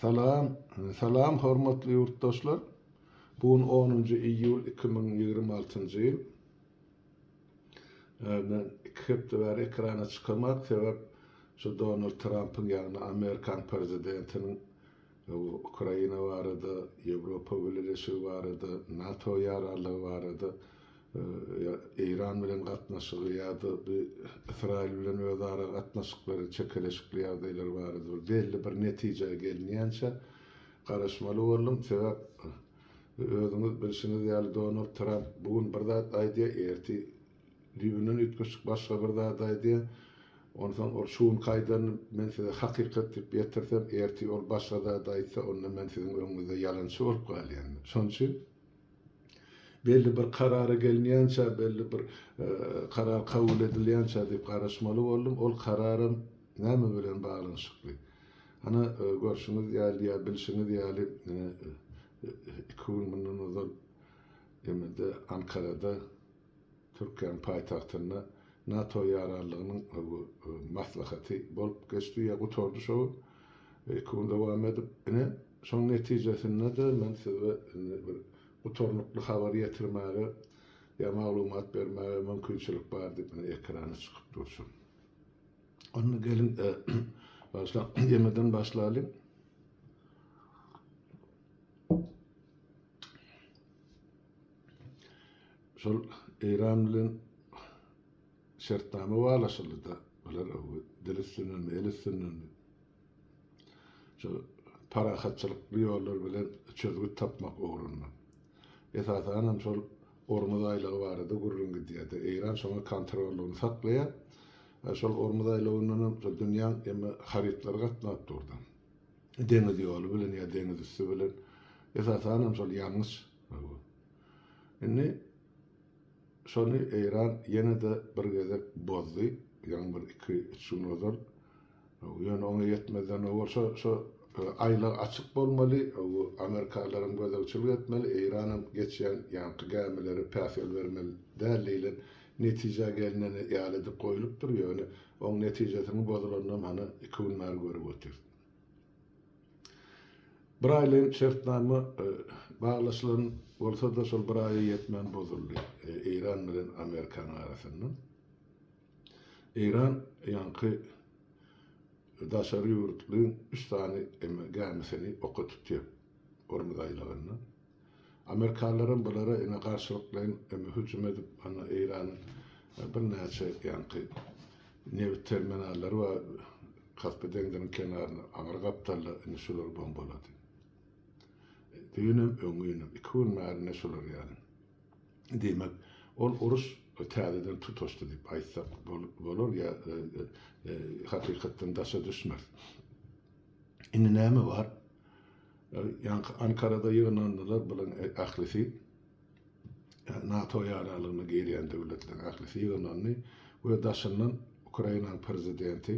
Salam, salam hormatly ýurtdaşlar. Bu gün 10-njy iýul 2026-njy ýyl. Men iki hepde bäri ekrana çykamak, sebäp şu Donald Trampyň, ýagny Amerikan prezidentiniň Ukraina barada, Ýewropa Bileleşigi barada, NATO ýaranlygy barada Eýran bilen gatnaşygy ýa-da bu Ysraýyl bilen özara gatnaşyklary, çekeleşikli ýagdaýlar barada bir belli bir netijä gelinýänçä garaşmaly boldum. Sebäp özüňiz bilşiňiz ýaly Donald Tramp bu gün bir zat aýdýar, ertir düýbünden üýtgeşik başga bir zat aýdýar. Onsoň ol şu günki aýdanyny men size hakykat diýip ýetirsem, ertir ol başga zat aýtsa, onda men siziň öňüňizde ýalançy bolup galýan. Şonuň üçin Belli bir karara gelinýänçä, belli bir karar kabul edilýänçä diýip garaşmaly boldum. Ol kararam näme bilen baglanyşykly? Hany, görşüňiz ýaly ýa bilşiňiz ýaly, iki gün mundan ozal emede Ankarada, Türkiýäniň paýtagtynda NATO ýaranlygynyň maslahaty bolup geçdi ýa gutardy şo gün. Iki gün dowam edip, ine, şoň netijesinde-de men size indi bir gutarnykly habar ýetirmäge ýa maglumat bermäge mümkinçilik bar diýip ine ekrana çykyp durşum. Onda geliň, başla, ýemeden başlalyň. Şol Eýran bilen şertnama baglaşyldy-da, bular dil üstündenmi, el üstündenmi, şu parahatçylykly ýollar bilen çözgüt tapmak ugrunda. Esasan hem şol Ormuz aýlagy barada gürrüň gidýärdi. Eýran şoňa kontrollygyny saklaýar. Şol Ormuz aýlagyndan hem şol dünýäň emme harytlary gatnap durdy. Deňiz ýoly bilen ýa deňiz üsti bilen. Esasan hem şol ýangyç. Indi şony Eýran ýene-de bir gezek bozdy, ýaňy bir iki-üç gün ozal. Ýöne oňa ýetmezden owal şo şo aýlag açyk bolmaly, amerikanlaram gözegçilik etmeli, Eýranam geçýän ýaňky gämilere päsgel bermeli däl diýlen netijä gelnen ýaly edip goýlupdyr, ýöne oň netijesiniň bozulanynam hany iki gün bäri görüp otyrys. Bir aýlaýyn şertnama baglaşylan bolsa-da, şol bir aýa ýetmän bozuldy Eýran bilen Amerikanyň arasynda. Eýran ýaňky daşary ýurtly üç sany gämisini oka tutýar Ormuz aýlagynda. Amerikanlaram bulara ine garşylyklaýyn hüjüm edip, ana Eýranyň birnäçe ýaňky nebit terminallary bar Kaspi deňziniň kenarynda, aňry gapdalda indi şulary bombalady. Düýnem, öňňinem, iki gün bäri ine şular ýaly. Diýmek, ol uruş täzeden tutaşdy diýip aýtsak bolar ýa hakykatdan daşa düşmeris. Indi näme bar? Ýaňky Ankarada ýygnandylar bularyň ählisi. NATO ýaranlygyna girýän döwletleriň ählisi ýygnandy we daşyndan Ukrainanyň prezidenti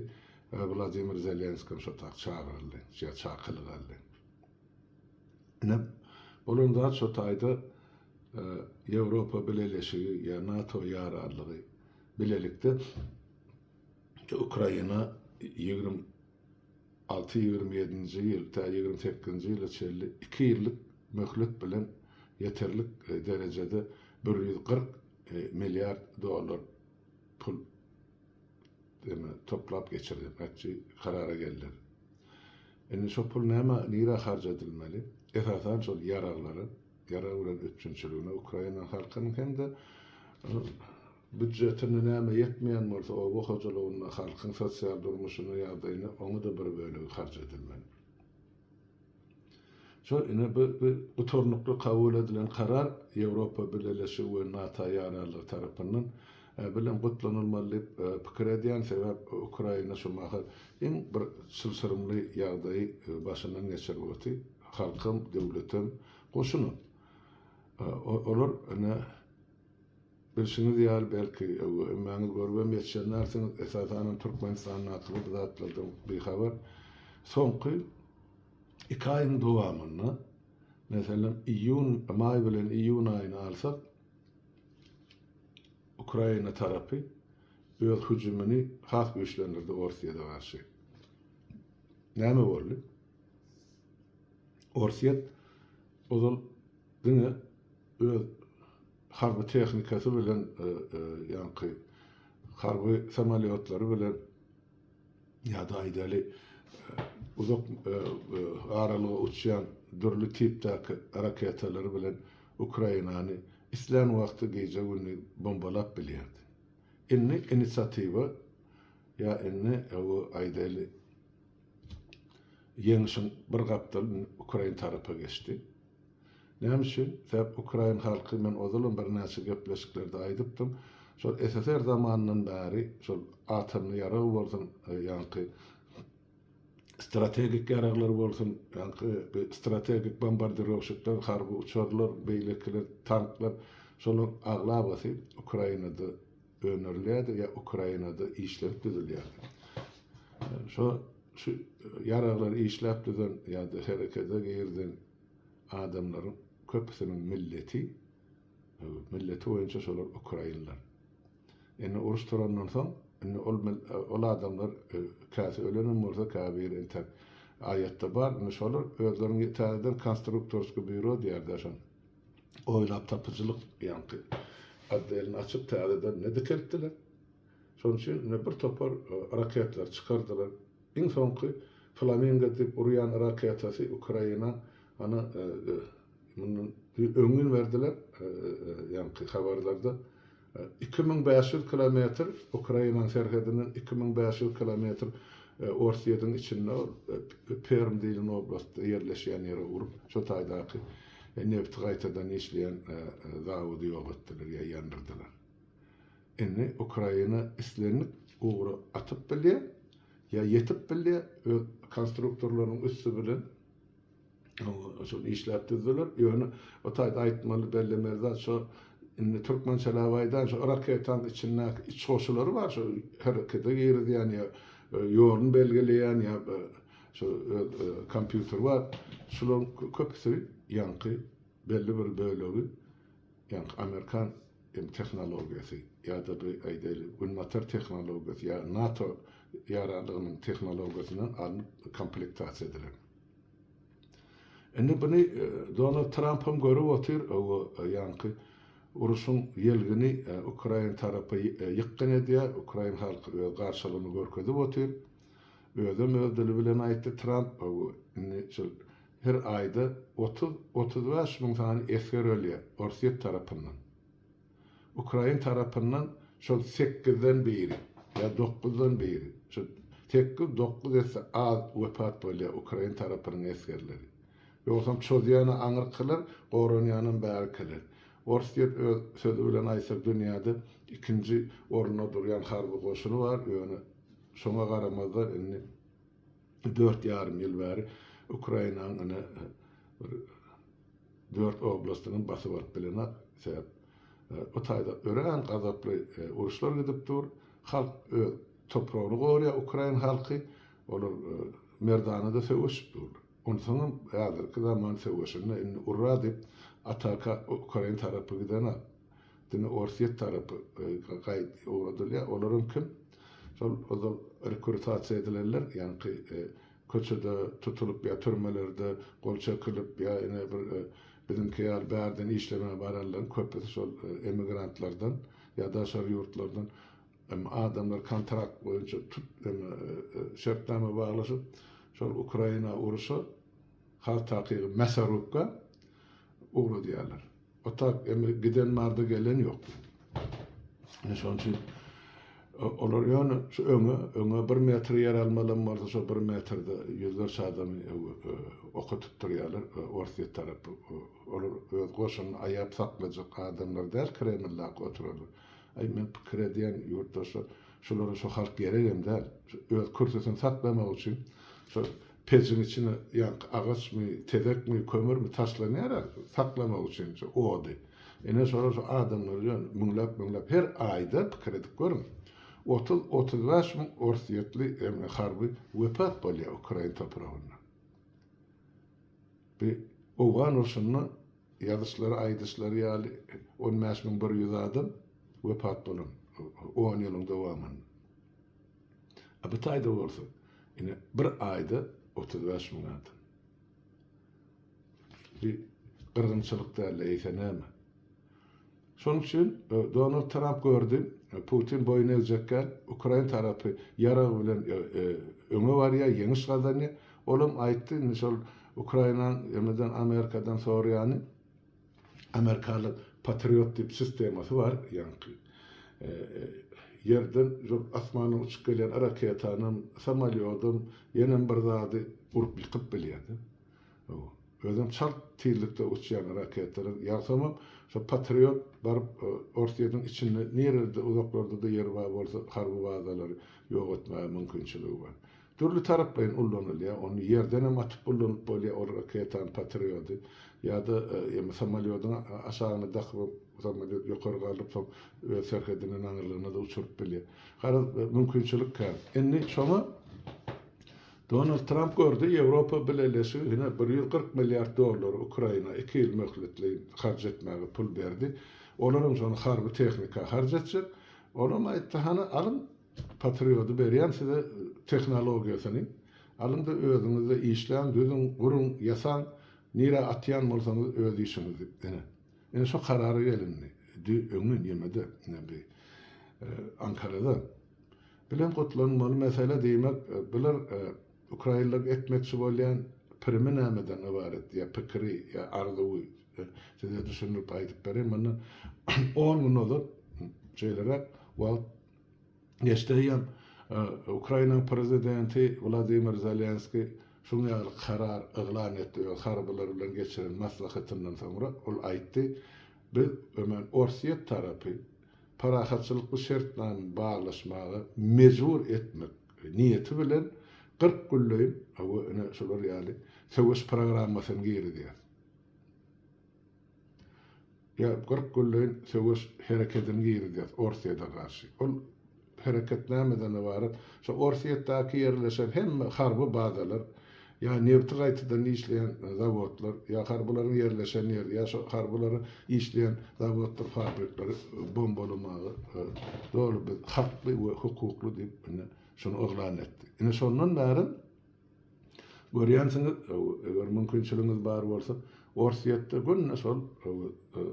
Wladimir Zelenskiý şo tak çagyryldy, ýa çakylyk aldy. Ine, bolan zat şo taýda Ýewropa Bileleşigi ýa NATO ýaranlygy bilelikde Ukraina 26, 27-nji ýyl tä 28-nji ýyla çenli iki ýyllyk möhlet bilen ýeterlik derejede 140 milliard dollar pul eme toplap geçirmekçi karara geldiler. Indi şo pul näme nirä harç edilmeli? Esasan şol ýaraglara, ýarag bilen üpjünçiligine Ukraina halkynyň hem-de býudjetine näme ýetmeýän bolsa oba hojalygynda halkyň sosial durmuşyna ýagdaýyna oňa-da bir bölegi harç edilmeli. Şo ine bu bu gutarnykly kabul edilen karar Ýewropa Bileleşigi we NATO ýaranlygy tarapyndan bilen gutlanylmaly diýip pikir edýän, sebäp Ukraina şu mahal iň bir çylşyrymly ýagdaýy başyndan geçirip otyr, halkam, döwletem, goşunam. Olar ine bilşiňiz ýaly belki hemmäňiz görübem ýetişenlersiňiz, esasanam Türkmenistandakylar bu zatlardan bihabar. Soňky Iki aýyň dowamynda, meselem, iýun, maý bilen iýun aýyny alsak, Ukraina tarapy öz hüjümini has güýçlendirdi Orsýete garşy. Näme boldy? Orsýet ozal diňe öz harby tehnikasy bilen ýaňky harby samolýotlary bilen ýa-da aýdaly uzak aralyga uçýan dürli tipdäki raketalary bilen Ukrainany islän wagty gije-gündiz bombalap bilýärdi. Indi inisiatiwa ýa indi aýdaly ýeňşiň bir gapdaly ukrain tarapa geçdi. Näme üçin? Sebäp ukrain halky men ozalam birnäçe gepleşiklerde aýdypdym, şol SSR zamanyndan bäri şol atomly ýarag bolsun, ýaňky strategik ýaraglar bolsun, ýaňky strategik bombardirowşikler, harby uçarlar, beýlekiler, tanklar, şolaryň aglabasy Ukrainada öndürilýärdi ýa Ukrainada işlenip düzülýärdi. Şo şu ýaraglary işläp düzen ýa-da herekete girizen adamlaryň köpüsiniň milleti, milleti boýunça şolar ukrainler. Indi uruş turandan soň, indi ol ol adamlar käsi ölenem bolsa, käbiri entek aýatda bar. Indi şolar özleriniň täzeden konstruktorskiý býuro diýýärler şony. Oýlap tapyjylyk ýaňky otdelini açyp täzeden ne dikeltdiler. Şonuň üçin ine bir topar raketler çykardylar. Iň soňky Flamingo diýip urýan raketasy Ukraina ana mundan öňňin berdiler ýaňky habarlarda. 2500 kilometr Ukrainanyň serhedinden 2500 kilometr Orsýetiň içinde ol Perm diýlen oblastda ýerleşýän ýere urup, şo taýdaky nebti gaýtadan işleýän zawody ýok etdiler ýa ýandyrdylar. Indi Ukraina islendik ugra atyp bilýär ýa ýetip bilýär öz konstruktorlarynyň üsti bilen Şony işläp düzdüler. Ýöne o taýda aýtmaly bellemeli zat şo indi türkmençeläp aýdaýyn şo raketanyň içindäki iç goşulary bar şo herekete girizýän ýa ýoluny belgileýän ýa şo öz kompýuteri bar. Şularyň köpüsi ýaňky belli bir bölegi ýaňky amerikan tehnologiýasy ýa-da bir aýdaýly günbatar tehnologiýasy ýa NATO ýaranlygynyň tehnologiýasyndan alnyp komplektasiýa edilen. Indi buny Donald Trampam görüp otyr, o ýaňky uruşyň ýelgini Ukraina tarapa ýykgyn edýär, ukrain halky öz garşylygyny görkezip otyr. Özem öz dili bilen aýtdy Tramp, indi şol her aýda 30, 35 müň sany esger ölýär Orsýet tarapyndan. Ukrain tarapyndan şol sekizden biri ýa dokuzdan biri, şu sekiz, dokuz esse az wepat bolýar ukrain tarapynyň esgerleri. Ýogsam çozýan-a aňyrkylar, goranýanam bärkiler. Orsýet öz sözi bilen aýtsak dünýäde ikinji orunda durýan harby goşuny bar, ýöne şoňa garamazdan indi dört ýarym ýyl bäri Ukrainanyň ine bir dört oblastyny basyp alyp bilenok. Sebäp o taýda örän gazaply uruşlar gidip dur. Halk öz topragyny goraýar, ukrain halky. Olar merdana-da söweşip durlar. Onsoňam häzirki zaman söweşinde indi urra diýip ataka ukrain tarapy gidenok. Diňe orsýet tarapy gaýt ugradylýar. Olaram kim? Şol ozal rekrutasiýa edilenler, ýaňky Köçede tutulyp ýa türmelerde gol çekilip ýa ine bir biziňki ýaly bärden işlemäge baranlaryň köpüsi şol emigrantlardan ýa daşary ýurtlardan adamlar kontrakt boýunça tut şertnama baglaşyp şol Ukraina uruşa has takygy Mäsarubka ugradýarlar. O tak eme giden barda gelen ýok. Ine şonuň üçin olar ýöne şu öňe, öňe bir metr ýer almalam bolsa şo bir metrde ýüzlerçe adamy oka tutdurýarlar Orsýet tarapy. Olar öz goşunyny aýap saklajak adamlar däl Kremldaky oturanlar. Aý men pikir edýän ýurtdaşlar şulara şo halk geregem däl. Öz kürsüsini saklamak üçin şo Pejiň içine ýaňky agaçmy, tezekmi, kömürmi taşlanýar-a, saklamak üçin şu ody. Ine, şolar şu adamlary ýöne müňläp-müňläp her aýda, pikir edip görüň, 30, 35 müň orsýetli harby wepat bolýar ukrain topragynda. Bu owgan urşunda ýazyşlary, aýdyşlary ýaly on bäş müň bir ýüz adam wepat bolan on ýylyň dowamynda. A bu taýda bolsa, ine, bir aýda 35 müň adam. Bir gyrgynçylyk däl-de, eýse näme? Şonuň üçin Donald Tramp gördi, Putin boýun egjekkä, ukrain tarapy ýarag bilen öňe barýar, ýeňiş gazanýar. Olam aýtdy, indi şol Ukrainaň emeden Amerikadan soraýany, amerikaly Patriot diýip sistemasy bar, ýaňky ýerden şol asmandan uçup gelýän raketanam, samolýodam, ýenem bir zady urup ýykyp bilýär-de. Özem çalt tizlikde uçýan raketalar. Ýagsamam şo Patriot baryp Orsýetiň içinde nirede uzaklarda-da ýeri bar bolsa harby bazalary ýok etmäge mümkinçiligi bar. Dürli taraplaýyn ullanylýar. Ony ýerdenem atyp ullanyp bolýar ol raketany Patriody ýa-da ýa samolýodyň aşagyna dakyp samolýot ýokary galdyryp soň öz serhedinden aňyrlygyna-da uçuryp bilýär. Garaz mümkinçilik kän. Indi şoňa Donald Tramp gördi, Ýewropa Bileleşigi ine 140 milliard dollary Ukraina iki ýyl möhletleýin harç etmäge pul berdi. Olaram şony harby tehnika harç etjek. Olam aýtdy, hany alyň Patriody berýän size tehnologiýasyny. Alyň-da özüňiz-de işläň, düzüň, guruň, ýasaň, nirä atýan bolsaňyz öz işiňiz diýip. Ine. Ine şo karara gelindi. Dü öňňin ýemede, ine bi Ankarada. Bilen gutlanmaly mesele diýmek, bular ukrainler etmekçi bolýan primi nämeden ybarat ýa pikiri ýa arzuwy size düşündirip aýdyp bereýin. Mundan on gün ozal şeýleräk wagt geçdi eýýäm Ukrainanyň prezidenti Wladimir Zelenskiý şuň ýaly karar yglan etdi öz harbylar bilen geçiren maslahatyndan soňra ol aýtdy, Biz ömen Orsýet tarapy parahatçylykly şertnama baglaşmaga mejbur etmek niýeti bilen 40 günleýin hawa ine şular ýaly söweş programmasyny girizýär. Ýa 40 günleýin söweş herekedini girizýär Orsýete garşy. Ol Hereket nämeden ybarat? Şo Orsýetdäki ýerleşen hemme harby bazalar, ýa nebti gaýtadan işleýän zawodlar, ýa harbylaryň ýerleşen ýeri, ýa şo harbylary işleýän zawoddyr fabrikleri bombalamaga doly biz hakly we hukukly diýip ine şuny yglan etdi. Ine şondan bäri görýänsiňiz, eger mümkinçiligiňiz bar bolsa, Orsýetde günde şol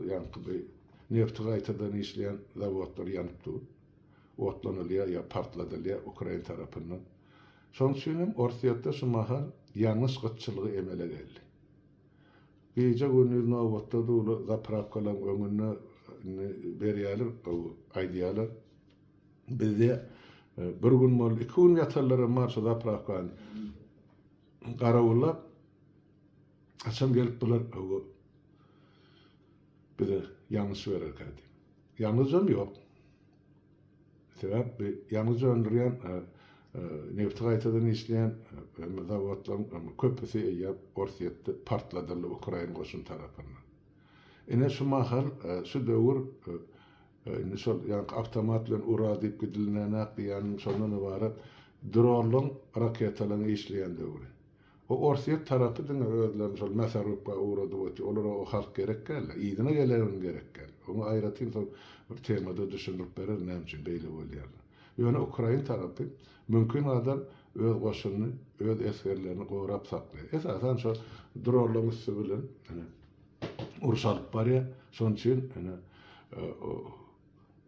ýaňky bir nebti gaýtadan işleýän zawodlar ýanyp dur. Otlanylýar ýa partladylýar ukrain tarapyndan. Şonuň üçin hem Orsýetde şu mahal ýangyç gytçylygy emele geldi. Gije-gündiz nobatda durlar, zaprawkalaryň öňünde indi berýärler, aýdýarlar. Bizde bir gün boldy, iki gün ýatanlaram bar şu zaprawkany garawullap. Haçan gelip bular bize ýangyç bererkä diýip. Ýangyjam ýok. Sebäp bu ýangyç öndürýän, nebti gaýtadan işleýän zawodlaryň köpüsi eýýäm Orsýetde partladyldy ukrain goşuny tarapyndan. Ine şu mahal, şu döwür indi şol ýaňky awtomat bilen ura diýip gidilinänak diýýänim şondan ybarat, dronlaryň, raketalaryň işleýän döwri. O Orsýet tarapy diňe özlerini şol mäsarubka ugradyp otyr. Olara o halk gerek däl-de, yzyna gelenem gerek däl. Oňa aýratyn soň bir temada düşündirip bererin näme üçin beýle bolýanyny. Ýöne ukrain tarapy mümkin gadar öz goşunyny, öz esgerlerini gorap saklaýar. Esasan şo dronlaryň üsti bilen ine uruş alyp barýar. Şonuň üçin ine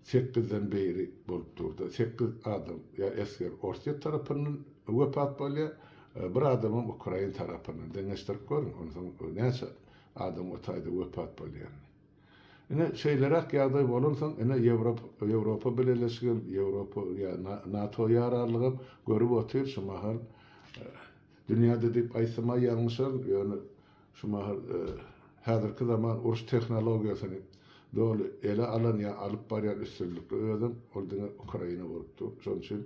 Sekizden biri bolup durdy. Sekiz adam ýa esger Orsýet tarapyndan wepat bolýar, bir adamam ukrain tarapyndan. Deňeşdirip görüň, onsoň näçe adam o taýda wepat bolýanyny. Ine, şeýleräk ýagdaý bolansoň, ine, Ýewrop, Ýewropa Bileleşigem, Ýewropa ýa NATO ýaranlygam görüp otyr şu mahal. Dünýäde diýip aýtsam-a ýalňyşaryn, ýöne Şu mahal häzirki zaman uruş tehnologiýasyny doly ele alan ýa alyp barýan üstünlikli özem ol diňe Ukraina bolup dur. Şonuň üçin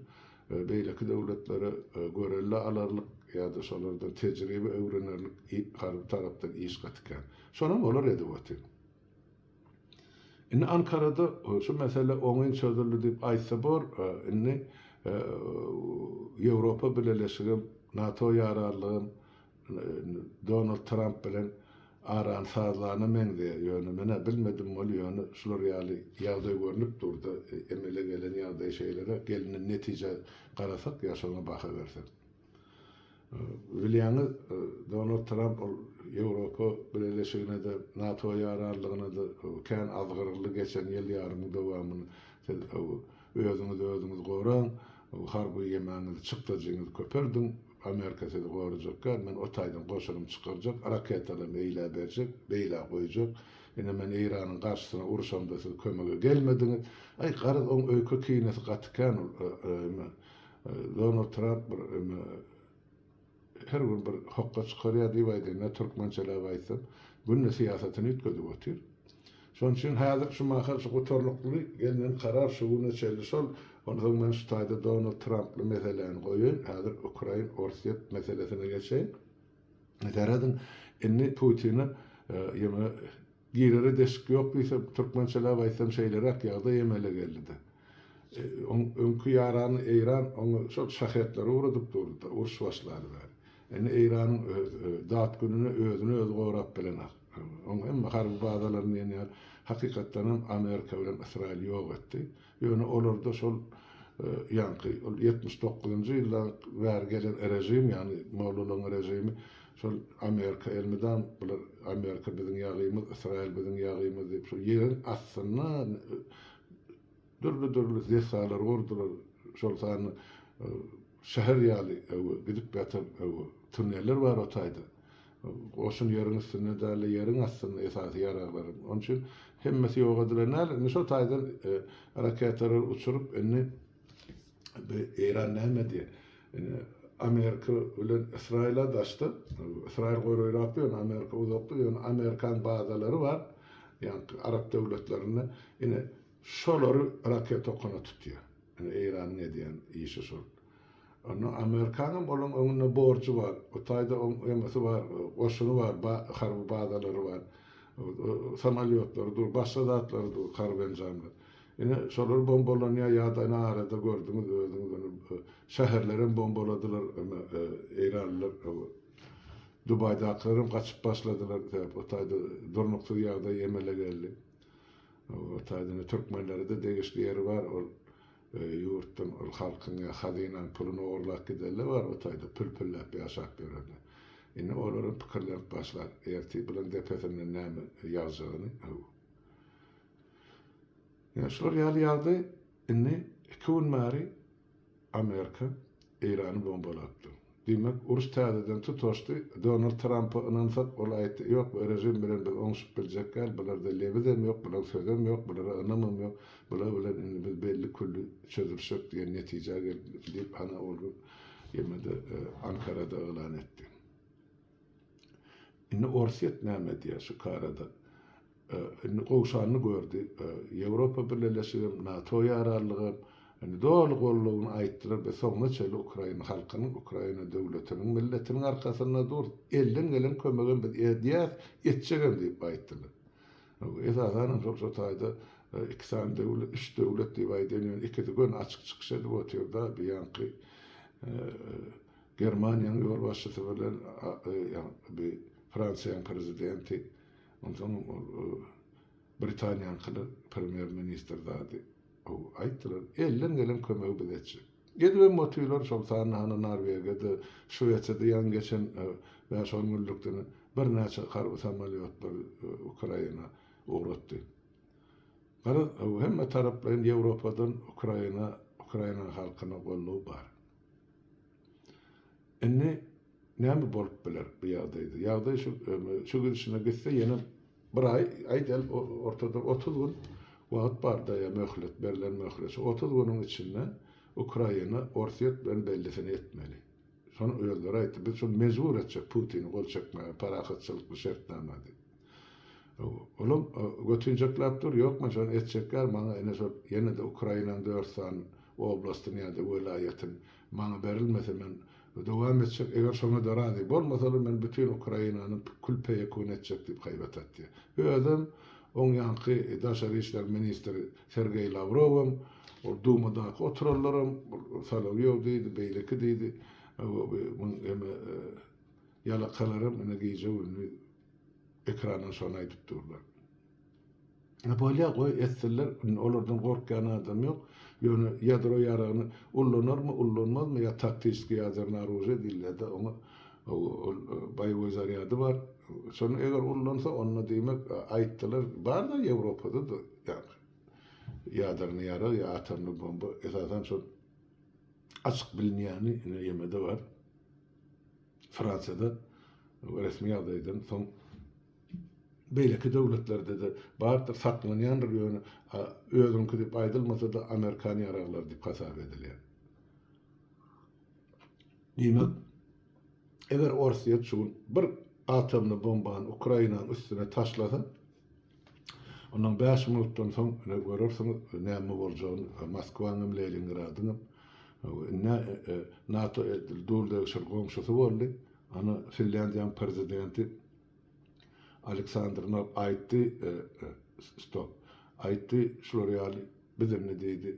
beýleki döwletlere görelde alarlyk ýa-da şolardan tejribe öwrenerlik harby tarapdan iş gaty kän. Şonam olar edip otyr. Indi Ankarada şu mesele oňyn çözüldi diýip aýtsa bor, indi Ýewropa Bileleşigem, NATO ýaranlygam Donald Tramp bilen arany sazlana meňzeýär, ýöne menä bilmedim weli ýöne şular ýaly ýagdaý görnüp durda emele gelen ýagdaý şeýleräk gelinen netijä garasak ýa şoňa baha bersek. Bilýäňiz Donald Tramp ol Ýewropa Bileleşigine-de, NATO ýaranlygyna-da kän azgyryldy geçen ýyl ýarymyň dowamynda. Siz özüňizi özüňiz goraň, harby ýemäňizi, çykdajyňyzy köpeldiň, Amerika sizi gorajak däl, men o taýdan goşunym çykarjak, raketalam eýlä berjek, beýlä goýjak. Ine men Eýranyň garşysyna urşamda siz kömege gelmediňiz. Aý garaz oň öýke-kinesi gaty kän ol Donald Tramp bir her gün bir hokga çykarýar diýip aýdaýyn-da, türkmençeläp aýtsam, günde syýasatyny üýtgedip otyr. Şonuň üçin häzir şu mahal şu gutarnykly gelnen karar şu güne çenli şol. Onsoň men şu taýda Donald Tramply meseläni goýaýyn, häzir Ukrain-Orsýet meselesine geçeýin. Serediň, indi Putine ýöne Girere deşik ýok diýsem, türkmençeläp aýtsam şeýleräk ýagdaý emele geldi-de. Oň öňki ýarany Eýran oňa şol şahetleri ugradyp durdy-da, uruş başlaly bäri. Indi Eýranyň dat gününe özüni özi gorap bilenok. Oň hemme harby bazalaryny diýen ýaly hakykatdanam Amerika bilen Ysraýyl ýok etdi. Ýöne olarda şol ýaňky ol 79-njy ýyldan bäri gelen režim, ýagny mollalaryň režimi şol Amerika elmydam bular Amerika biziň ýagymyz, Ysraýyl biziň ýagymyz diýip şol ýeriň astynda dürli-dürli desgalar gurdular. Şol sanda şäher ýaly gidip ýatan tunneller bar o taýda. Goşun ýeriň üstünde däl-de, ýeriň astynda esasy ýaraglaryň. Onuň üçin hemmesi ýok edilen däl. Indi şo taýdan raketalary uçuryp, indi Eýran näme edýär? Indi Amerika bilen Ysraýyla daşda. Ysraýyl golaýrakda, ýöne Amerika uzakda. Ýöne Amerikan bazalary bar, ýaňky arap döwletlerinde. Ine, şolary raketa okuna tutýar. Ine, Eýranyň edýän işi şol. Onda Amerikanyňam olaň öňünde borjy bar. O taýda oň emesi bar, goşuny bar, harby bazalary bar. Samolýotlary dur, başga zatlary dur, harby enjamlar. Ine, şolar bombalanýar ýa-da ine arada gördüňiz özüňiz ony şäherlerem bombaladylar ine eýranlylar. Dubaýdakylaram gaçyp başladylar, sebäp o taýda durnuksyz ýagdaý emele geldi. O taýda ine türkmenlere-de degişli ýeri bar, ol Ýurtdan ol halkyň ýa hazynaň puluny ogurlap gidenler bar o taýda pül-pülläp ýaşap ýörenler. Indi olaram pikirlenip başlar, ertir bulaň depesinden näme ýagjagyny. Hawa. Ýa şular ýaly ýagdaý indi iki gün bäri Amerika Eýrany bombalapdyr. Diýmek, uruş täzeden tutaşdy. Donald Trampa ynansak, ol aýtdy, Ýok, bu režim bilen biz oňşup biljek däl, bularda lebizem ýok, bulaň sözem ýok, bulara ynamam ýok, bular bilen indi biz belli-külli çözülşek diýen netijä geldik diýip, hana ol gün ýene-de Ankarada yglan etdi. Indi Orsýet näme edýär şu karada? Indi gowşanyny gördi. Ýewropa Bileleşigem, NATO ýaranlygam indi doly goldawyny aýtdylar we soňuna çenli Ukraina halkynyň, Ukraina döwletiniň, milletiniň arkasynda durus. Elden gelen kömegem biz edýäs, etjegem diýip aýtdylar. Esasanam şol şo taýda iki sany döwlet, üç döwlet diýip aýdaýyn, ýöne ikisi göni açyk çykyş edip otyr-da, bu ýaňky Germaniýanyň ýolbaşçysy bilen ýaňky Fransiýanyň prezidenti Onsoň ol Britaniýaňkylar premýer-ministr zady aýtdylar, elden gelen kömegi biz etjek. Edibem otyrlar, şol sanda hany Norwegiýada, Şwesiýada ýaňy geçen bäş-on günlükde birnäçe harby samolýotlary Ukraina ugratdy. Garaz, hemme taraplaýyn Ýewropadan Ukraina, Ukrainanyň halkyna goldaw bar. Indi Näme bolup biler bu ýagdaýda? Ýagdaý şu şu gidişine gitse ýene bir aý, aýdaly ortada 30 gün wagt bar-da ýa möhlet, berlen möhlet. Şu 30 günüň içinde Ukraina Orsýet bilen bellisini etmeli. Şony özleri aýtdy. Biz şony mejbur etjek Putini gol çekmäge parahatçylykly şertnama diýip. Olam götinjekläp dur, ýok men şony etjek däl, maňa ine şol ýene-de Ukrainanyň dört sany oblastyny ýa-da welaýatyny maňa berilmese men Dowam etjek, eger şoňa-da razy bolmasalar, men bütin Ukrainany kül-peýekun etjek diýip haýbat atýar. Özem, oň ýaňky daşary işler ministri Sergeý Lawrowam, ol Dumadaky oturanlaram, Solowýow diýdi, beýleki diýdi, muň eme ýalakalaram ine gije-gündiz ekrandan şony aýdyp durlar. Bolýa goý etsinler, indi olardan gorkýan adam ýok. Ýöne ýadro ýaragyny ullanarmy, ullanmazmy ýa taktiçki ýadernoý oružie diýilýär-de oňa ol. Boýewoý zarýady bar. Şony eger ullansa, onda diýmek, aýtdylar, bar-da Ýewropada-da ýaňky ýadrnyý ýarag ýa atomny bomba, esasan şol açyk bilinýäni ine ýemede bar. Fransiýada resmi ýagdaýdan soň beýleki döwletlerde-de bardyr, saklanýandyr, ýöne özüňki diýip aýdylmasa-da amerikan ýaraglary diýip hasap edilýär. Diýmek, eger Orsýet şu gün bir atomly bombany Ukrainanyň üstüne taşlasa, ondan bäş minutdan soň ine görersiňiz näme boljagyny Moskwanyň hem Leningradyň hem. Indi NATO edil duldegşir goňşusy boldy. Ana Finlýandiýanyň prezidenti Aleksandr Nob aýtdy, stop, aýtdy şular ýaly biz indi diýdi,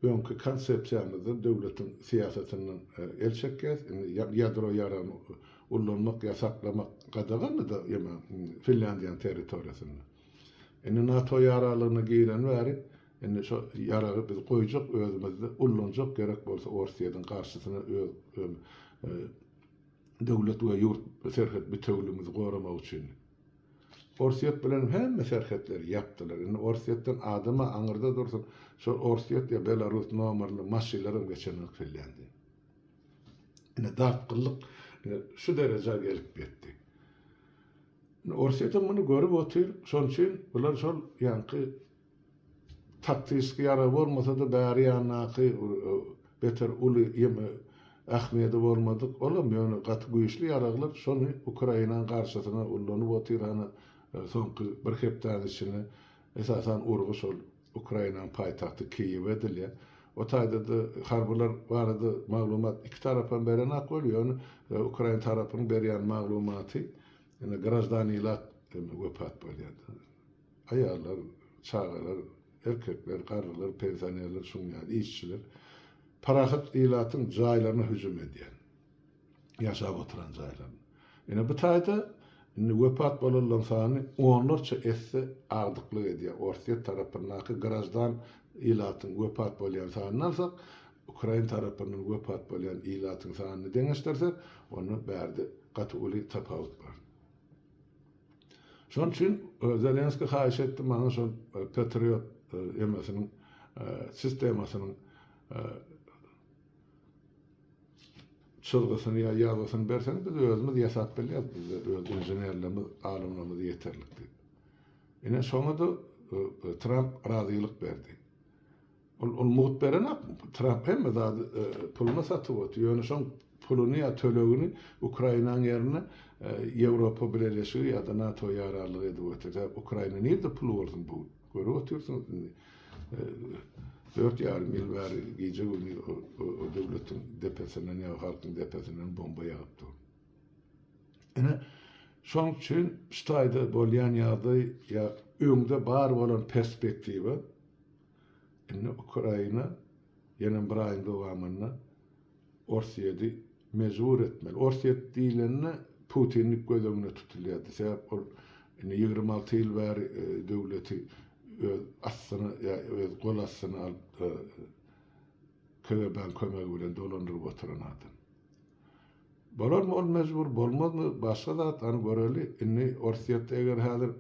öňki konsepsiýamyzdan döwletiň syýasatyndan el çekýäs, indi ýadro ýaragyny ullanmak ýa saklamak gadagandy-da Finlýandiýanyň territoriýasynda. Indi NATO ýaraglygyna gireni bäri indi şo ýaragy biz goýjak özümizde ullanjak gerek bolsa Orsýetiň garşysyna öz döwlet we ýurt serhet bitewüligimizi goramak üçin. Orsýet bilen hemme serhetleri ýapdylar. Indi Orsýetden adam-a aňyrda dursun, şol Orsýet ýa Belarus nomerli maşynlaram geçenok Finlýandiýa. Ine dartgynlyk ine şu derejä gelip ýetdi. Indi Orsýetem muny görüp otyr, şonuň üçin bular şol ýaňky Taktiski ýarag bolmasa-da bäri ýandaky beter uly ýeme ähmiýedi bolmadyk, olam ýöne gaty güýçli ýaraglar şony Ukrainaň garşysyna ullanyp otyr hany soňky bir hepdäň içinde esasan urgy şol Ukrainaň paýtagty Kiýewe edilýär. O taýda-da harbylar barada maglumat iki tarapam berenak bolýar ýöne ukrain tarapynyň berýän maglumaty ine graždan ilat wepat bolýar. Aýallar, çagalar, erkekler, garrylar, pensionerler, şunuň ýaly işçiler parahat ilatyň jaýlaryna hüjüm edýär. Ýaşap oturan jaýlaryna. Ine bu taýda indi wepat bolanlaryň sany onlarça esse agdyklyk edýär. Orsýet tarapyndaky graždan ilatyň wepat bolýan sanyny alsak, ukrain tarapyndan wepat bolýan ilatyň sanyny deňeşdirsek, onda bärde gaty uly tapawut bar. Şonuň üçin Zelenskiý haýyş etdi maňa şol Patriot emesiniň sistemasynyň çyzgysyny ýa ýazgysyny berseň biz özümiz ýasap bilýäris bizde öz inženerlerimiz alymlarymyz ýeterlik diýip. Ine şoňa-da Tramp razylyk berdi. Ol ol mugt berenok. Tramp hemme zady puluna satyp otyr. Ýöne şoň puluny ýa tölegini Ukrainanyň ýerine Ýewropa Bileleşigi ýa-da NATO ýararlyk edip otyr. Sebäp Ukraina nirde puly bolsun bu gün? Görüp otyrsyňyz indi. Dört ýarym ýyl bäri gije-gündiz o döwletiň depesinden ýa halkyň depesinden bomba ýagyp dur. Ine, şoň üçin şu taýda bolýan ýagdaý ýa öňde bar bolan perspektiwa Indi Ukraina ýene bir aýyň dowamynda Orsýedi mejbur etmeli. Orsýet diýlende Putin diýip göz öňünde tutulýardy. Sebäp ol indi 26 ýyl bäri döwleti öz astyna ýa öz gol astyna alyp KGB-niň kömegi bilen dolandyryp oturan adam. Bolarmy ol mejbur, bolmazmy başga zat, hany göreli. Indi Orsýetde eger häzir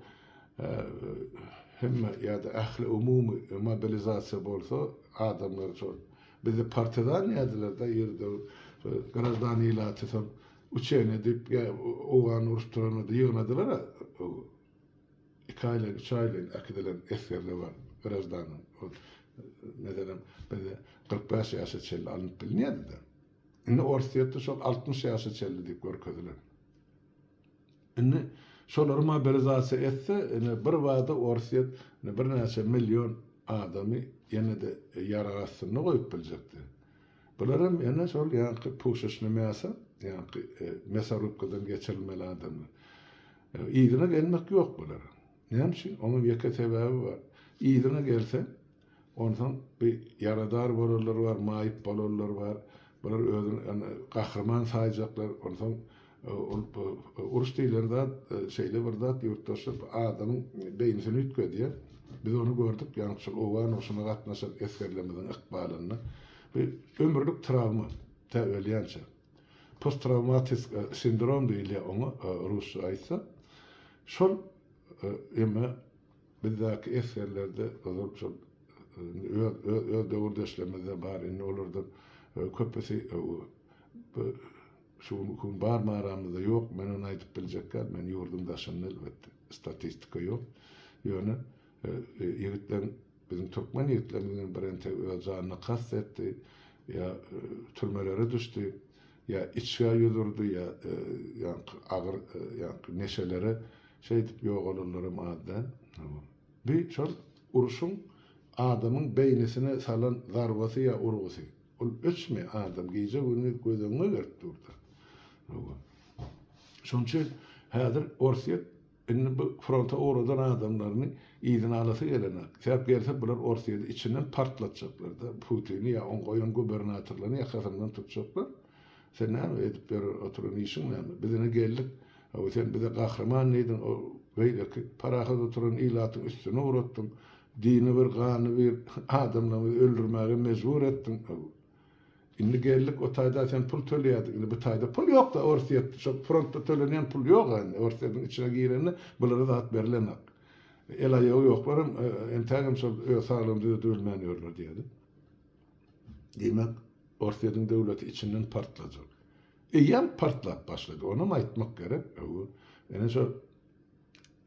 hemme ýa-da ähli umumy mobilizasiýa bolsa, adamlar şol bizde partizan diýerdiler-de ýerde graždan ilaty soň uçeniýe diýip ýa Owgan uruş turanda ýygnadylar-a iki aýlaýyn, üç aýlaýyn äkidilen esgerler bar graždanyň. Meselem, bizde 45 ýaşa çenli alnyp bilinýärdi-de. Indi Orsýetde şol 60 ýaşa çenli diýip görkezilen. Indi şolary mobilizasiýa etse, ine bir bada Orsýet ine birnäçe million adamy ýene-de ýarag astynda goýup biljekdi. Bular hem ýene şol ýaňky puşeçnyý mýaso, ýaňky mesorubkadan geçirilmeli adamlar. Yzyna gelmek ýok bularyň. Näme üçin? Onuň ýeke sebäbi bar. Yzyna gelse, Onsoň bi ýaradar bolanlar bar, maýyp bolanlar bar. Bular özüni gahryman saýjaklar. Onsoň ol uruş diýlen zat şeýle bir zat ýurtdaşlar, bu adamyň beýnisini üýtgedýär. Biz ony gördük, ýaňky şol owgan urşuna gatnaşan esgerlerimiziň ykbalynda. Bu ömürlik trawma, tä ölýänçä. Posttrawmatisk sindrom diýilýär oňa rusça aýtsak. Şol eme bizdäki esgerlerde ozal şol öz öz öz döwürdeşlerimizde bar indi olardan köpüsi şu gün barmy aramyzda ýok men ony aýdyp biljek däl men ýurduň daşynda elbetde statistika ýok ýöne ýigitleriň biziň türkmen ýigitlerimiziň hem birentegi öz janyna kast etdi ýa türmelere düşdi ýa içgä ýüz urdy ýa ýaňky agyr ýaňky neşelere şeýdip ýogalanlaram az däl. Bi şol urşuň adamyň beýnisine salan zarbasy ýa urgusy. Ol öçmeýär adam gije-gündiz göz öňüňe gelip dur-da. Şonuň üçin häzir Orsýet Indi bu fronta ugradan adamlaryny yzyna alasy gelenok. Sebäp gelse bular Orsýeti içinden partlatjaklar-da, Putini ýa oň goýan gubernatorlaryny ýakasyndan tutjaklar. Sen näme edip ýör oturan işiň näme? Biz ine geldik, hawa sen bize gahryman diýdiň, o beýleki parahat oturan ilatyň üstüne ugratdyň, dini bir, gany bir adamlarymyzy öldürmäge mejbur etdiň. Indi geldik o taýda sen pul töleýärdiň indi bu taýda pul ýokda Orsýetde şo frontda tölenýän pul ýoga indi Orsýetiň içine girende bulara zat berilenok. El aýagy ýoklaram entägem şol öz saglygyny düzedibilmän ýörler diýýärdi. Diýmek Orsýetiň döwleti içinden partlajak. Eýýäm partlap başlady onam aýtmak gerek. Ine şo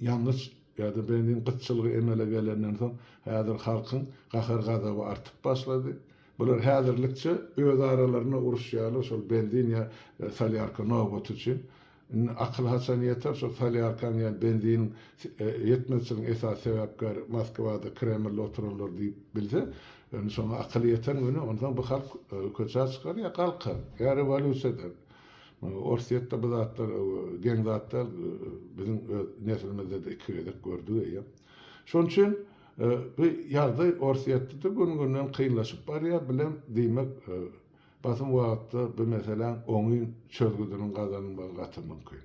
Ýangyç ýa-da benzin gytçylygy emele gelenden soň, häzir halkyň gahar-gazaby artyp başlady. Bular häzirlikçe öz aralarynda uruşýarlar şol benzin ýa solýarka nobaty üçin. Indi akyl haçan ýeter, şol solýarkanyň ýa benziniň ýetmezçiligiň esasy sebäpkäri Moskwada, Kremlde oturanlar diýip bilse, indi şoňa akyl ýeten güni onsoň bu halk köçä çykar ýa galkar, ýa rewolýusiýa eder. Orsýetde bu zatlar geň zat däl, biziň öz neslimizde-de iki gezek gördük eýýäm. Şonuň üçin bu ýagdaý Orsýetde-de gün-günden kynlaşyp barýar, bilem, diýmek, basym wagtda bu meseläň oňyn çözgüdiniň gazanylmagy gaty mümkin.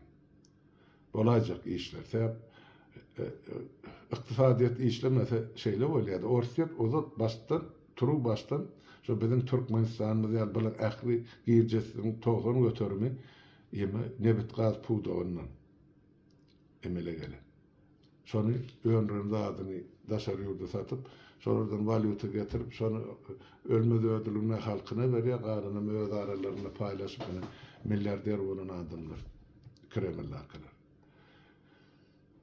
Bolaýjak işler. Sebäp ykdysadyýet işlemese şeýle bolýar-da. Orsýet ozal başdan, turuw başdan şo biziň Türkmenistanymyz ýaly bular ähli girjesiniň 90 göterimi ýeme nebit-gaz pudagyndan emele gelen. Şony öndüren zadyny daşary ýurda satyp, şolardan walýuta getirip, şony ölmez-ödüligine halkyna berýär, galanam öz aralarynda paýlaşyp ine milliarder bolan adamlar. Kremldakylar.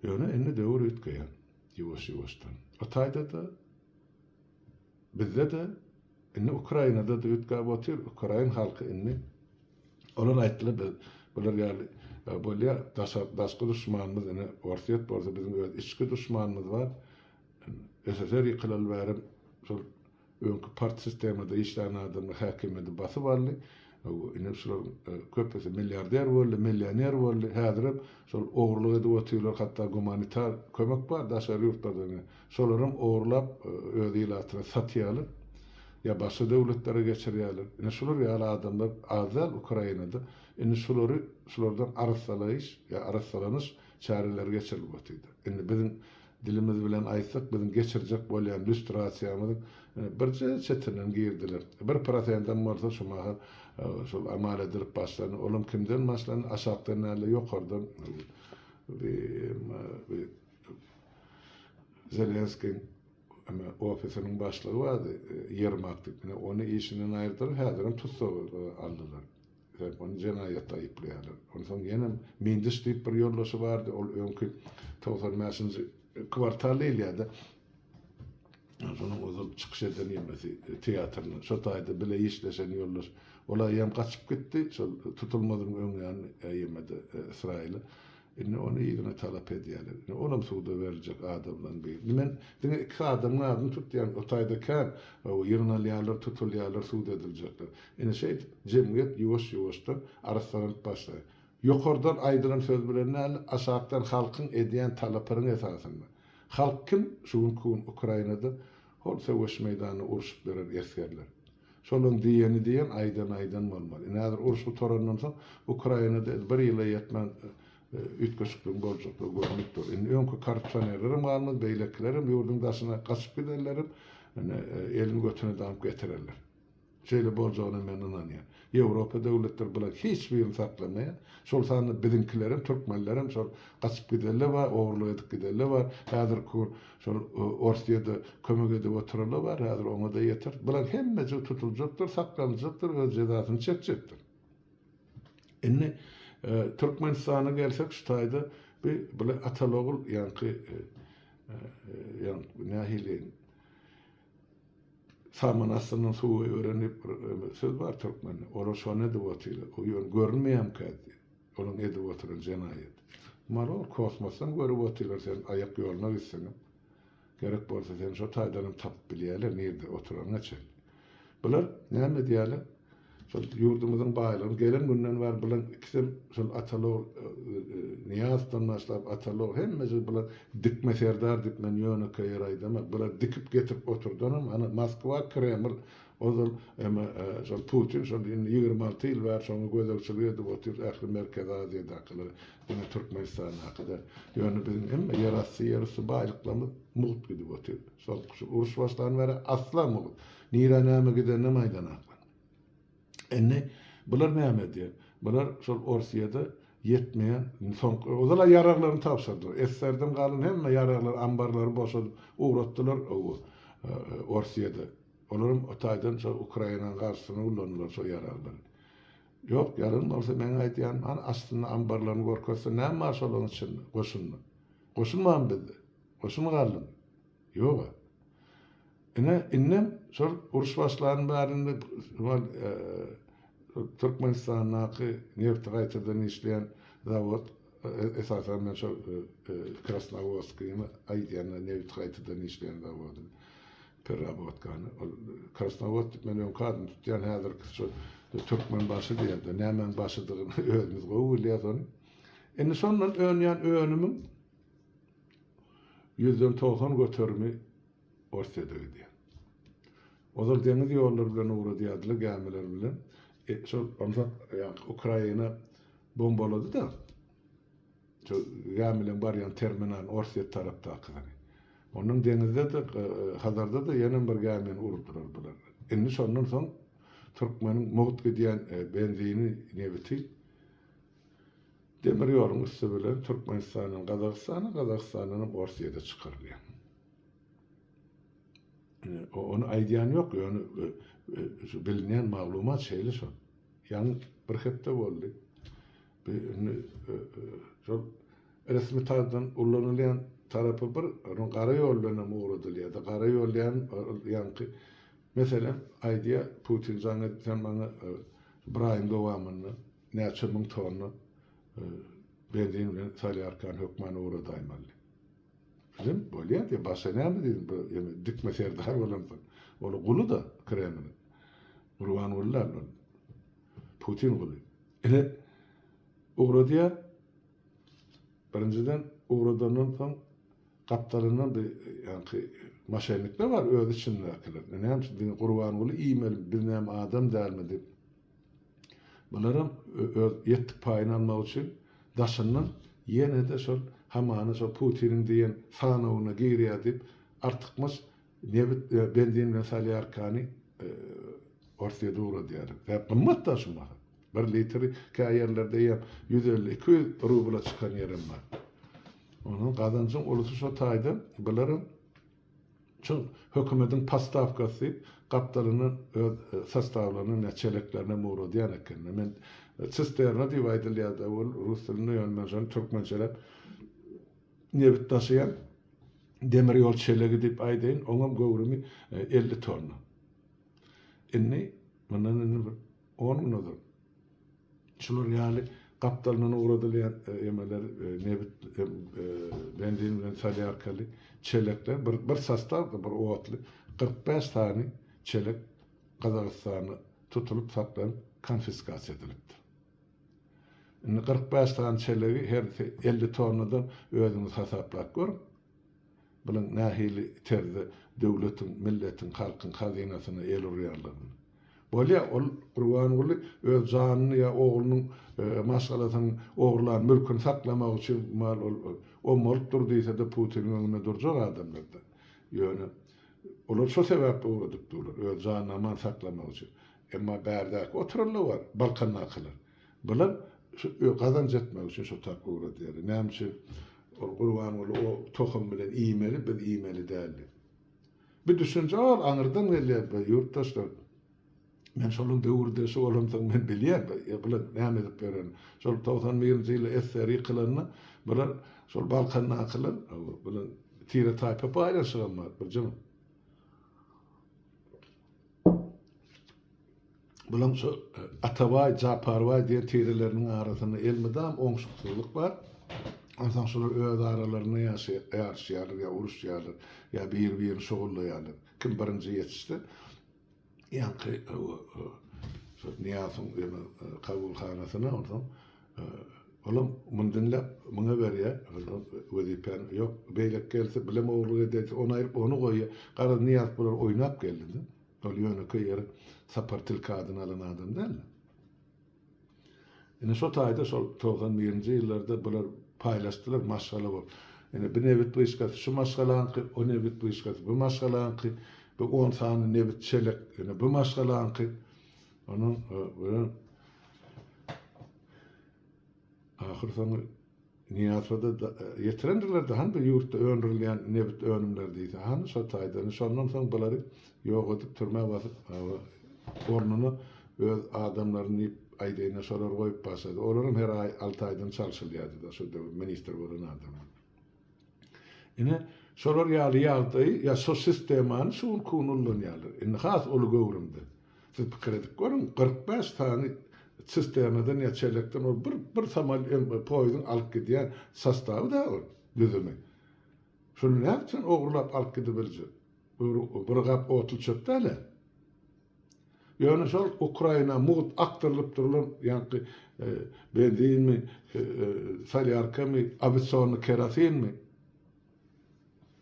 Ýöne indi döwür üýtgeýär ýuwaş-ýuwaşdan. O taýda-da, bizde-de, indi Ukrainada-da üýtgäp otyr. Ukrain halky indi, olar aýtdylar biz bular ýaly bolýar, daşky duşmanymyz ine Orsýet bolsa biziň öz içki duşmanymyz bar. SSR ýykylaly bärem şol Öňki part sistemada işlän adamlar häkimiýeti basyp aldy. Indi şularyň köpüsi milliarder boldy, millioner boldy. Häzirem şol ogurlyk edip otyrlar, hatda gumanitar kömek bar daşary ýurtlardan. Şolaram ogurlap öz ilatyna satýarlar ýa başga döwletlere geçirýärler. Ine şular ýaly adamlar az däl Ukrainada. Indi şulary şulardan arassalaýyş ýa arassalanyş çäreleri geçirilip otyrdy. Indi biziň Dilimiz bilen aýtsak, biziň geçirjek bolýan lýustrasiýamyzyň birje çetinden girdiler. Bir prosendem bolsa şu mahal şol amal edilip başlandy. Olam kimden başlandy? Aşakdan däl-de, ýokardan bi Zelenskiň ofisiniň başlygy bardy, Ýermak diýip. Ine, ony işinden aýyrdylar, häzirem tussaga aldylar. Sebäp ony jenaýatda aýyplaýarlar. Onsoň ýenem Mindiş diýip bir ýoldaşy bardy, ol öňki 95-nji kwartal diýilýär-de. Şonuň ozal çykyş eden ýemesi teatrynda. Şo taýda bile işleşen ýoldaş. Ol eýýäm gaçyp gitdi, şol tutulmazynyň öň ýany ýemede Ysraýyla. Indi ony yzyna talap edýärler. Indi olam suda beriljek adamlaryň biri. Indi men diňe iki adamyň adyny tutýan, o taýda kän ýygnalýarlar, tutulýarlar, sud ediljekler. Ine şeýdip jemgyýet ýuwaş-ýuwaşdan arassalanyp başlaýar. Ýokardan aýdylan söz bilen däl-de, aşakdan halkyň edýän talapynyň esasynda. Halk kim? Şu günki gün Ukrainada hol söweş meýdanynda urşup ýören esgerler. Şolaň diýeni diýen, aýdany aýdan bolmaly. Ine häzir uruş gutarandan soň Ukrainada bir ýyla ýetmän üýtgeşikligiň boljaklygy görnüp dur. Indi öňki korrupsionerlerem galmaz, beýlekilerem ýurduň daşyna gaçyp giderlerem, ine elini götüne daňyp getirerler. Şeýle boljagyna men ynanýan. Ýewropa döwletleri bular hiç birini saklamaýar. Şol sanda biziňkilerem, türkmenlerem şol gaçyp gidenler bar, ogurlyk edip gidenler bar. Häzirki gün şol Orsýede kömek edip oturanlar bar, häzir oňa-da ýeter. Bular hemmejigi tutuljakdyr, saklanyljakdyr, öz jezasyny çekjekdir. Indi Türkmenistana gelsek şu taýda bi bular ataly-ogul ýaňky ýaňky nähili Saman astyndan suw goýberen diýip bir söz bar türkmende. Olar şony edip otyrlar. O ýöne görünmeýärmikä diýip. Olaryň edip oturan jenaýaty. Maly ol kosmosdan görüp otyrlar sen aýak ýoluna gitseňem. Gerek bolsa seni şo taýdanam tapyp bilýärler nirde oturanyňa çenli. Bular näme edýärler? Şol ýurdumyzyň baýlygyny gelen günden bäri bulaň ikisem şol Ataly-ogul Nyýazowdan başlap Ataly-ogul hemmesi bular dikme serdar diýip men ýönekeý ýere aýdamak. Bular dikip getirip oturdanam ana Moskwa Kreml ozal eme şol Putin şol indi 26 ýyl bäri şoňa gözegçilik edip otyr ähli Merkezi Aziýadakylara diňe Türkmenistandaky däl. Ýöne biziň hemme ýerasty ýerüsti baýlyklarymyz mugt gidip otyr. Şol uruş başlan bäri asla mugt. Nirä näme gideninem aýdanaklar. Indi bular näme edýär? Bular şol Orsýede ýetmeýän, soňky ozal-a ýaraglaryny tabşyrdylar. SSR-den galan hemme ýaraglary, ambarlary boşadyp ugratdylar Orsýede. Olaram o taýdan şol Ukrainanyň garşysyna ullandylar şol ýaraglary. Ýok, ýalan bolsa meň aýdýanym, hany açsyn-da ambarlaryny görkezsin, näme bar şolaryň içinde, goşunda? Goşun barmy bizde? Goşun galdymy? Ýog-a. Ine, indem şol uruş başlan bäri indi Türkmenistandaky nebti gaýtadan işleýän zawod, esasan men şol Krasnowodskini aýdýan, nebiti gaýtadan işleýän zawody, perrabotkany. Ol Krasnowod diýip men öňki adyny tutýan, häzirkisi şol Türkmenbaşy diýýär-de, nämäň başydygyny özümiz gowy bilýäs ony. Indi şondan önýän önümiň ýüzden 90 göterimi Orsýete gidýär. Ozal deňiz ýollary bilen ugradýardylar gämiler bilen. E, şol onsoň ýaňky Ukraina bombalady-da. Şol gämileň barýan terminalyny Orsýet tarapdakysyny. Ondan deňizde-de, Hazarda-da ýenem bir gämini urdular bular. Indi şondan soň türkmeniň mugt gidýän e, benzini, nebiti demir ýoluň üsti bilen Türkmenistandan Gazagystana, Gazagystandan hem Orsýete çykarylýar. Ony aýdýan ýok, ýöne şu bilinýän maglumat şeýle şol. Ýaňy bir hepde boldy. Indi şol resmi taýdan ulanylýan tarapy bir, onuň gara ýol bilen hem ugradylýar-da. Gara ýol diýen ýaňky meselem aýdýar Putin jaň edip sen maňa bir aýyň dowamynda näçe müň tonna benzin bilen solýarkany hökman ugradaýmaly. Bizem bolýa diýip, başga näme diýdim, bu ýene dikme serdar bolansoň. Ol guly-da Kremliň. Gurbanguly däl ol. Putin guly. Ine, ugradýar. Birinjiden, ugradandan soň gapdalyndan bir ýaňky moşennikler bar, öz içindäkiler. Näme üçin diňe Gurbanguly iýmeli, biz näme adam dälmi diýip. Bularam öz ýetdik paýyny almak üçin daşyndan ýene-de şol hamana şol Putiniň diýen sanawyna girýär diýip artykmaç nebit benzin bilen solýarkany Orsýete ugradýarlar. Sebäp gymmat-da şu mahal. Bir litri kä ýerlerde eýýäm 150, 200 rubla çykan ýerem bar. Onuň gazanjyň ulusy şo taýda bularam Şol hökümediň postawkasy diýip, gapdalyndan öz sostawlaryny nä çeleklerinem ugradýan ekenler. Men sisterna diýip aýdylýar-da ol rus dilinde, ýöne men şony türkmençeläp nebit daşaýan demir ýol çelegi diýip aýdaýyn, oňam göwrümi 50 tonna. Indi mundan indi bir On gün ozal şular ýaly gapdalyndan ugradylýan emeler nebit benzin bilen solýarkaly çelekler bir bir sostaw bir otly 45 sany çelek Gazagystanda tutulyp saklanyp konfiskasiýa edilipdir. Indi 45 sany çelegi hersi 50 tonnadan özüňiz hasaplap görüň. Bunuň nähili terzde döwletiň, milletiň, halkyň hazynasyna el urýanlygyny. Bolýa, ol Gurbanguly öz janyny ýa oglunyň, maşgalasynyň ogurlan mülküni saklamak üçin mal ol ommalyp dur diýse-de Putiniň öňünde durjak adamlar-da. Ýöne olar şo sebäpli ugradyp durlar, öz janyny aman saklamak üçin. Emma bärdäki oturanlar bar, Balkandakylar. Bular şu gazanç etmek üçin şo tarpa ugradýarlar. Näme üçin ol Gurbanguly o tohum bilen iýmeli, biz iýmeli däl diýip. Bu düşünje ol aňyrdan gelýär, bu ýurtdaşlar. Men şolaň döwürdeşi bolamsoň men bilýän, bular näme edip ýörenini. Şol 91-nji ýylda SSR ýykylanda bular şol Balkandakylar bular tire-taýpa paýlaşygam bar, birjigim. Bulaň şu Atabaý, Japarbaý diýen tireleriniň arasynda elmydam oňşuksyzlyk bar. Onsoň şolar öz aralarynda ýaryşýarlar ýa uruşýarlar, ýa biri-birini şugullaýarlar. Kim birinji ýetişse, ýaňky şu Nyýazowyň ýene kabulhanasyna onsoň olam muny diňläp muňa berýär wezipäni. Ýok, beýleki gelse bilem ogurlyk edäýse ony aýryp ony goýýar. Garaz Nyýazow bular oýnap geldi-de. Ol ýönekeý ýere Sapar tilki adyny alan adam däldi. Ine şo taýda şol 91-nji ýyllarda bular paýlaşdylar maşgala bolup. Ine bu nebit wyşkasy şu maşgalaňky, o nebit wyşkasy bu maşgalaňky, bu on sany nebit çelek ine bu maşgalaňky. Onuň bilen ahyr soňy Nyýazowa-da ýetirendirler-de, hany bu ýurtda öndürilýän nebit önümleri diýse, hany şo taýda. Indi şondan soň bulary ýok edip, türmä basyp, ornuna öz adamlaryny diýip aýdaýyn-da, şolary goýup başlady. Olaram her aý, alty aýdan çalşylýardy-da, şo döwür ministr bolan adamlar. Ine, şolar ýaly ýagdaýy, ýa şo sistemany şu günki gün ullanýarlar. Indi has uly göwrümde. Siz pikir edip görüň, 45 sany sisternadan ýa çelekden ol bir bir samal poýeziň alyp gidýän sostawy da ol, düzümi. Şuny nädip sen ogurlap alyp gidibiljek? Bir, bir gap otly çöp däl-ä. Ýöne şol Ukraina mugt akdyrylyp durulan ýaňky benzinmi, solýarkamy, awiasionnyý kerosinmi?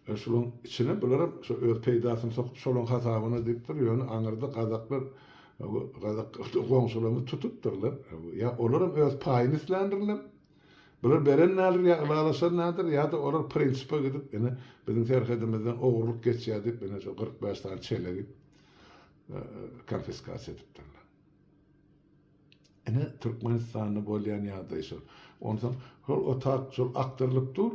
Şolaň içine bularam şo öz peýdasyny sokup şolaň hasabyna diýipdir. Ýöne aňyrda gazaklar gazak goňşularymyz tutupdyrlar. Ýa olaram öz paýyny isländirler. Bular beren däldir ýa ylalaşan däldir ýa-da olar prinsipe gidip ine biziň serhedimizden ogurlyk geçýär diýip ine şo 45 sany çelegi konfiskasiýa edipdirler. Ine Türkmenistanda bolýan ýagdaý şol. Onsoň şol otag şol akdyrylyp dur,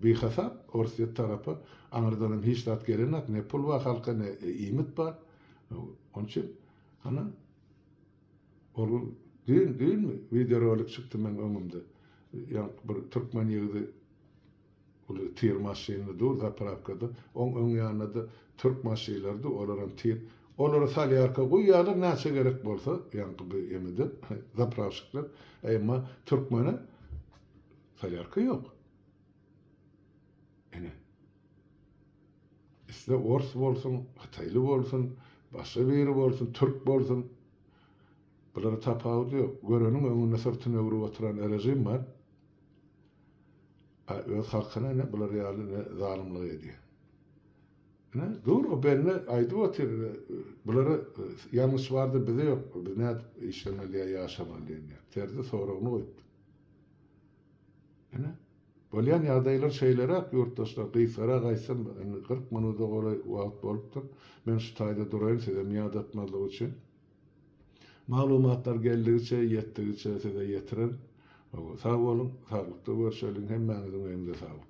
bihasap Orsýet tarapa aňyrdanam hiç zat gelenok, ne pul bar halka, ne iýmit bar. Onuň üçin hany ol düýn, düýnmi wideorolik çykdy meň öňümde. Ýaňky bir türkmen ýigidi Uly tir maşynly dur zaprawkada. Oň öň ýanynda-da türk maşynlary dur, olaram tir. Olary salýarka guýýarlar näçe gerek bolsa, ýaňky bu emede zaprawşikler. Emma türkmene salýarka ýok. Ine. Isle ors bolsun, hytaýly bolsun, başga biri bolsun, türk bolsun. Bulara tapawudy ýok. Göreniň öňünde syrtyny öwrüp oturan režim bar. A öz halkyna ine bular ýaly ine zalymlyk edýär. Ine dur o bende aýdyp otyr ine bulara ýalňyş bardy bize ýok biz nädip işlemeli ýa ýaşamaly diýen ýaly terzde soragyny goýupdyr. Ine bolýan ýagdaýlar şeýleräk ýurtdaşlar gysgarak aýtsam indi 40 minuda golaý wagt bolupdyr. Men şu taýda duraýyn sizem ýadatmazlyk üçin. Maglumatlar geldigiçe, ýetdigiçe size ýetirerin. Sag boluň, saglykda görşeliň, hemmäňiziň öýüňize saglyk.